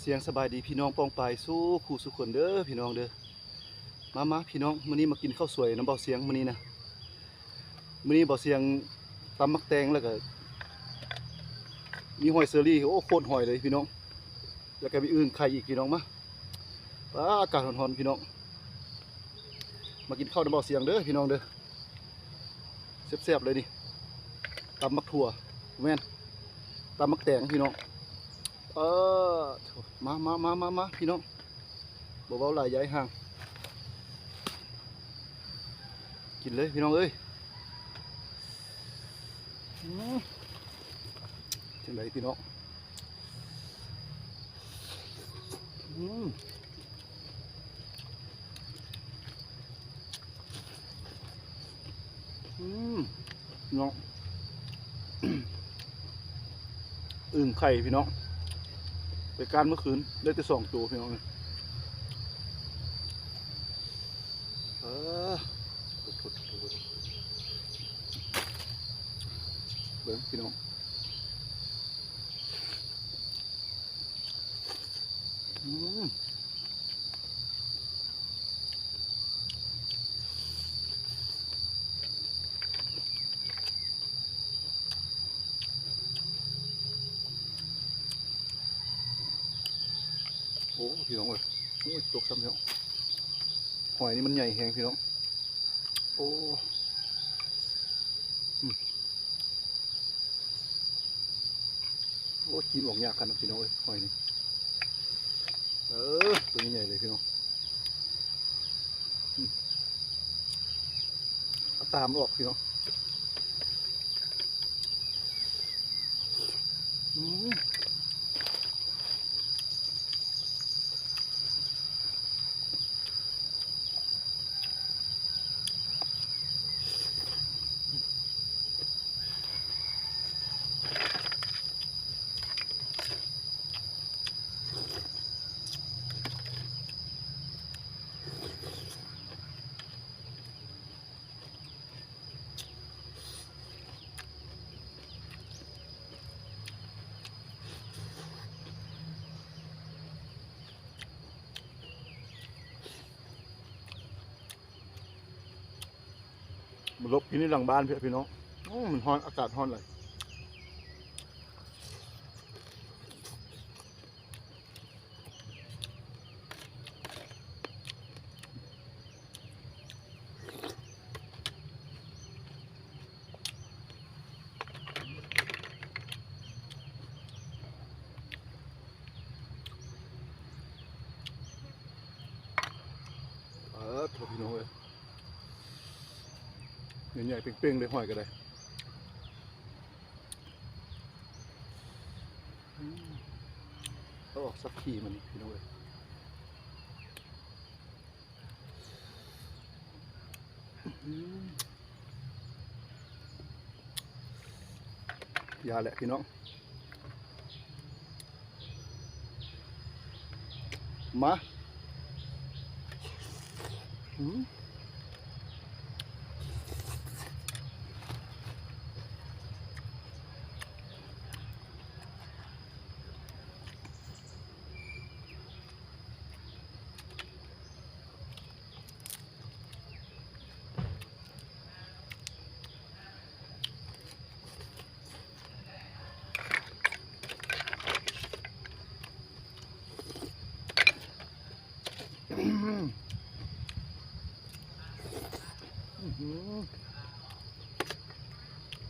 ສຽງສະບາຍດີພີ່ນ້ອງປ້ອງປາຍສູ່ຄູ່ສູ່ຄົນເດີພີ່ນ້ອງເດີ. ມາໆ ພີ່ນ້ອງ ມື້ນີ້ມາກິນເຂົ້າສວຍນຳເບົາສຽງມື້ນີ້ນະ. ມື້ນີ້ເບົາສຽງຕຳໝາກແຕງ ແລ້ວກະມີຫອຍເຊີຣີ ໂອ້ ໂຄດຫອຍເລີຍພີ່ນ້ອງ. ແລ້ວກະມີອຶ່ງໄຂ່ອີກພີ່ນ້ອງ. ມາ ປ້າ ອາກາດຮ້ອນໆ ພີ່ນ້ອງ ມາກິນເຂົ້ານຳເບົາສຽງເດີພີ່ນ້ອງເດີ. ແຊບໆ ເລີຍນີ້ ຕຳໝາກຖົ່ວ ແມ່ນ ຕຳໝາກແຕງພີ່ນ້ອງ. ເອີ ມາໆໆໆ ພີ່ນ້ອງ ບໍ່ເວົ້າຫຼາຍ ຢ່າໃຫ້ຫ່າງ ກິນເລີຍພີ່ນ້ອງເອີຍ. ອືມ ຈັ່ງໃດພີ່ນ້ອງ? ອືມ ອືມ ເນາະ ອຶ່ງໄຂ່ພີ່ນ້ອງ ໄປກ້ານມື້ຄືນໄດ້ແຕ່ສອງໂຕພີ່ນ້ອງເອີຍ. ເອີ ເບິ່ງພີ່ນ້ອງ ອືມ ໂອ້ ພີ່ນ້ອງເອີຍ ໂອ້ຍ ຕົກຊ້ຳພີ່ນ້ອງ. ຫອຍນີ້ມັນໃຫຍ່ແຮງພີ່ນ້ອງ ໂອ້ ອືມ ໂອ້ ຈີນອອກຍາກຂະໜາດພີ່ນ້ອງເອີຍ ຫອຍນີ້. ເອີ ໂຕໃຫຍ່ເລີຍພີ່ນ້ອງ ອືມ ເອົາຕາມັນອອກພີ່ນ້ອງ ອືມ. ມາຫຼົບກິນຢູ່ຫຼັງບ້ານເພິ່ນພີ່ນ້ອງ. ໂອ້ ມັນຮ້ອນ ອາກາດຮ້ອນຫຼາຍ. ເອີ ໂທ້ ພີ່ນ້ອງເອີຍ ໃຫຍ່ໆ ເປັງໆ ເລີຍ ຫອຍກະໄດ້. ອືມ ເອົາອອກສັກຂີ້ມັນນີ້ ພີ່ນ້ອງເອີຍ. ອືມ ຢ່າແຫຼະພີ່ນ້ອງ ມາ ອືມ.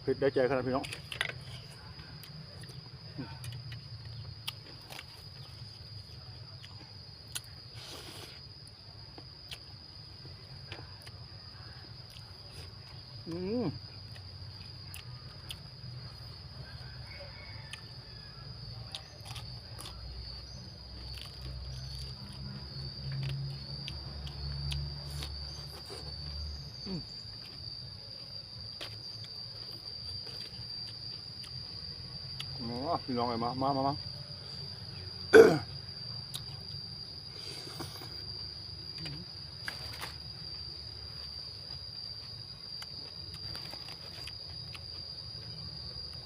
ເຜັດໄດ້ໃຈຂະໜາດພີ່ນ້ອງ. ອືມ ອືມ. ອໍ ພີ່ນ້ອງເອີຍ ມາ ມາ ມາ ມາ.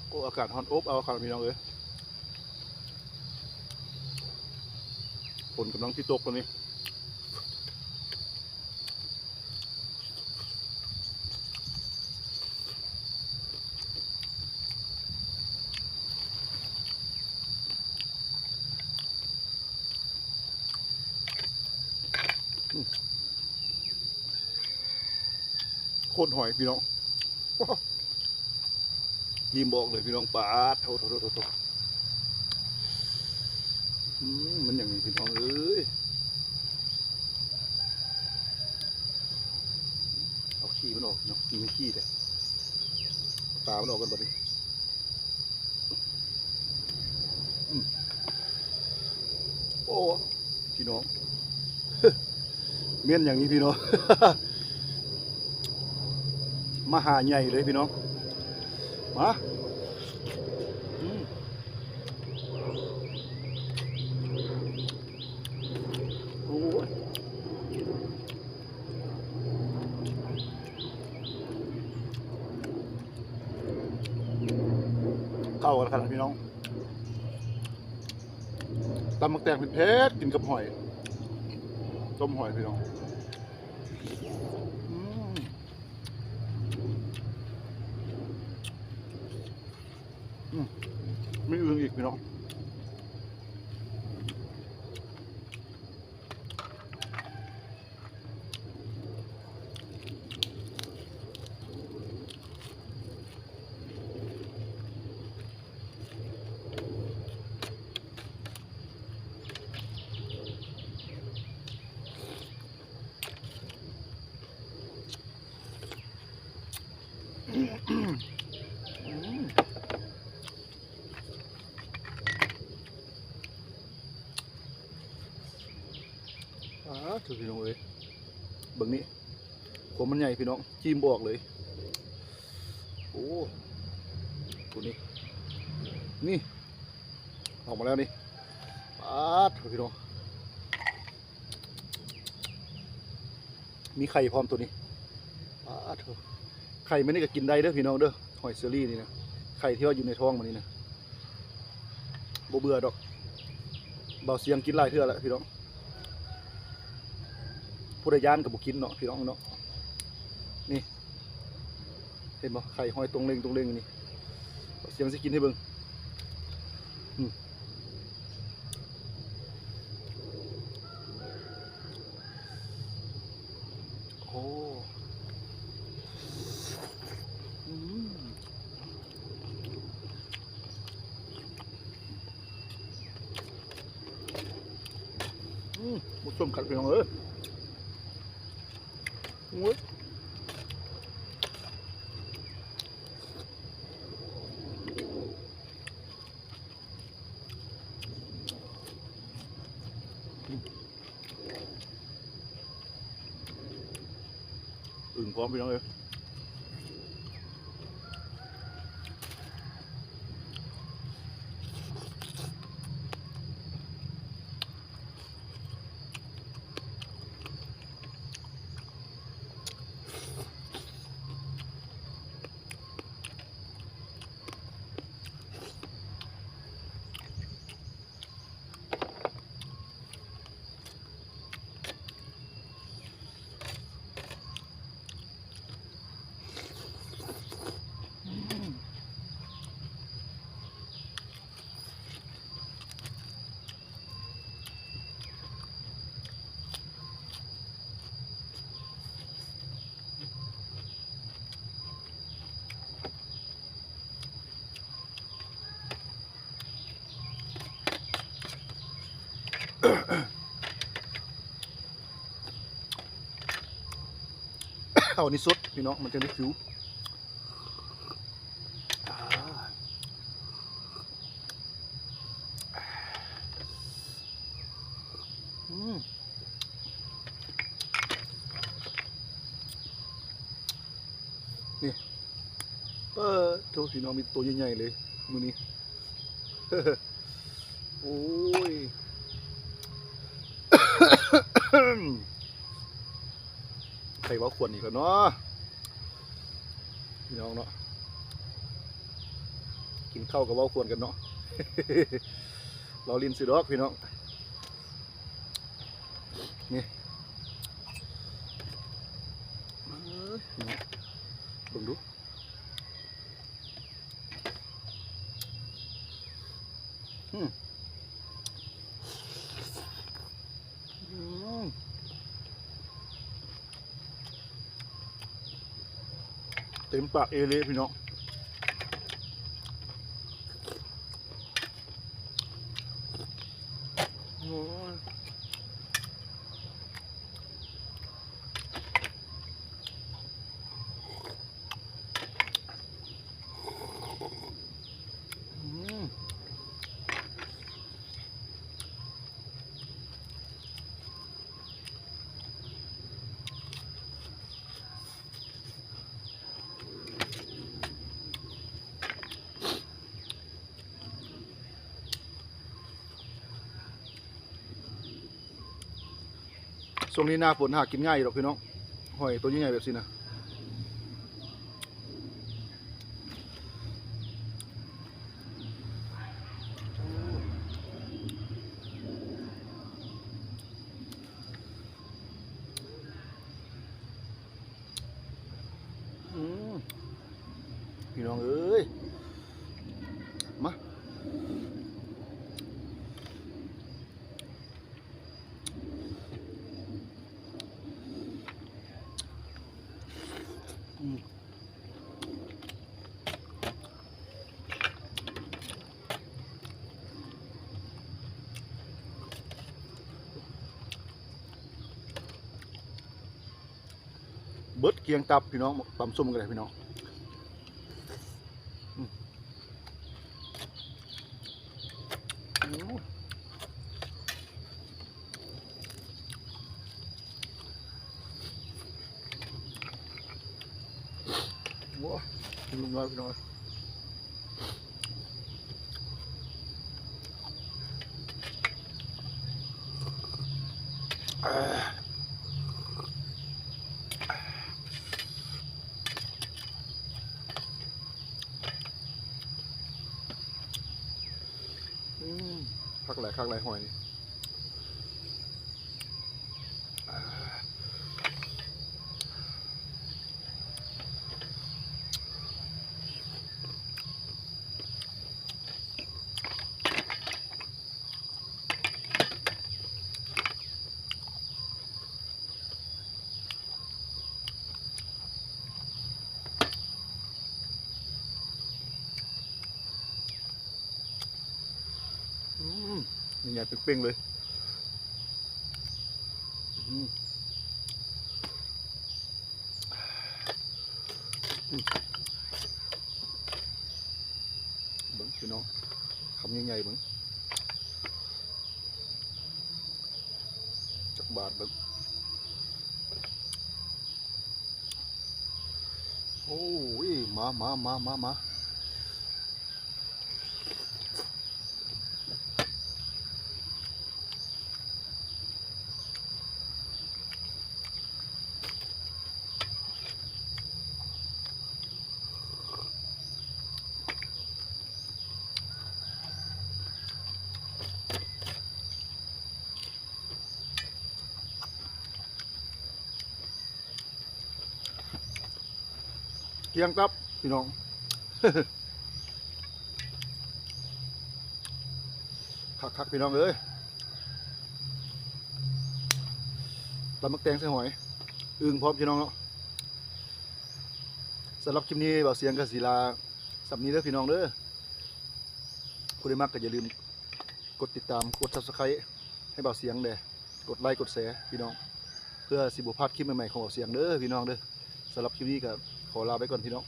ໂອ້ ອາກາດຮ້ອນອົບເອົາຄັກ ພີ່ນ້ອງເອີຍ. ຝົນກຳລັງຊິຕົກແລ້ວນີ້. ໂຄດຫອຍພີ່ນ້ອງ ຈີມບອກເລີຍພີ່ນ້ອງ. ປາດໂທ້ ໂທ້ ໂທ້ ໂທ້ ອືມ ມັນຫຍັງນີ້ພີ່ນ້ອງເອີຍ. ເອົາຂີ້ມັນອອກເນາະ ມີຂີ້ເດ້ ເອົາຕາມັນອອກກ່ອນບັດນີ້. ອືມ ໂອ້ ພີ່ນ້ອງ ແມ່ນຫຍັງນີ້ພີ່ນ້ອງ ມະຫາໃຫຍ່ເລີຍພີ່ນ້ອງ ມາ ອືມ ໂອ້ຍ. ເຂົ້າກັນຂະໜາດພີ່ນ້ອງ ຕຳໝາກແຕງເຜັດໆ ກິນກັບຫອຍ ຕົ້ມຫອຍພີ່ນ້ອງ ອືມ ອືມ ມີອື່ນອີກພີ່ນ້ອງ. ອາ ໂທ້ ພີ່ນ້ອງເອີຍ ເບິ່ງນີ້ ຄວາມມັນໃຫຍ່ພີ່ນ້ອງ ຈີມບໍ່ອອກເລີຍ. ໂອ້ ໂຕນີ້ ນີ້ ອອກມາແລ້ວນີ້ ປາດໂທ້ ພີ່ນ້ອງ. ມີໄຂ່ພ້ອມໂຕນີ້ ປາດໂທ້ ໄຂ່ມັນນີ້ກໍກິນໄດ້ເດີພີ່ນ້ອງເດີ ຫອຍເຊີຣີນີ້ນະ ໄຂ່ທີ່ວ່າຢູ່ໃນທ້ອງມັນນີ້ນະ ບໍ່ເບື່ອດອກ ບ່າວຊຽງກິນຫຼາຍເທື່ອແລ້ວພີ່ນ້ອງ ຜູ້ໃດຢ້ານກໍບໍ່ກິນເນາະພີ່ນ້ອງເນາະ ນີ້ ເຫັນບໍ່ ໄຂ່ຫອຍຕົງເລັງຕົງເລັງນີ້ ບ່າວຊຽງຊິກິນໃຫ້ເບິ່ງ ອືມ. ໂອ້ ອືມ ອືມ ໝົດສົ້ມຄັກພີ່ນ້ອງເອີຍ ໂອ້ຍ. ອຶ່ງພ້ອມພີ່ນ້ອງເອີຍ. ເອົານີ້ສົດພີ່ນ້ອງ ມັນຈະໄດ້ຟິວ. ອືມ ນີ້ ເປີດ ໂທ້ ພີ່ນ້ອງ ມີໂຕໃຫຍ່ໆເລີຍມື້ນີ້. ໂອ້ຍ ໃຜເວົ້າຄວນອີກແລ້ວເນາະ ພີ່ນ້ອງເນາະ ກິນເຂົ້າກໍເວົ້າຄວນກັນເນາະ ລໍ້ຫຼິ້ນຊື່ດອກພີ່ນ້ອງ. ນີ້ ເບິ່ງດູ ອືມ ອືມ ເຕັມປາກເອເລພີ່ນ້ອງ ໂອ້ຍ. ຊ່ວງນີ້ໜ້າຝົນຫາກິນງ່າຍຢູ່ດອກພີ່ນ້ອງ ຫອຍໂຕໃຫຍ່ໆແບບຊີ້ນະ ອືມ ພີ່ນ້ອງເອີຍ ມາ ອືມ. ເບິດກຽງຕັບພີ່ນ້ອງ ຕຳສົ້ມກໍໄດ້ພີ່ນ້ອງ ອືມ ໂອ້ ໂອ້ ລຸງນ້ອຍພີ່ນ້ອງ ອືມ ຄັກຫຼາຍ ຄັກຫຼາຍ ຫອຍນີ້. ອືມ ໃຫຍ່ໆ ເປັງໆ ເລີຍ ອືມ ອືມ ເບິ່ງພີ່ນ້ອງ ຄຳໃຫຍ່ໆ ເບິ່ງ ຈັກບາດເບິ່ງ. ໂອ້ຍ ມາ ມາ ມາ ມາ ມາ. ກຽງຕັບພີ່ນ້ອງ ຄັກໆ ພີ່ນ້ອງເອີຍ ຕຳໝາກແຕງໃສ່ຫອຍ ອຶ່ງພ້ອມພີ່ນ້ອງເນາະ. ສຳລັບຄລິບນີ້ບ່າວສຽງກໍຊິລາສ່ຳນີ້ເດີພີ່ນ້ອງເດີ ຜູ້ໃດມັກກໍຢ່າລືມກົດຕິດຕາມ ກົດ Subscribe ໃຫ້ບ່າວສຽງແດ່ ກົດໄລກົດແຊພີ່ນ້ອງ ເພື່ອຊິບໍ່ພາດຄລິບໃໝ່ໆ ຂອງບ່າວສຽງເດີພີ່ນ້ອງເດີ. ສຳລັບຄລິບນີ້ກໍຂໍລາໄປກ່ອນພີ່ນ້ອງ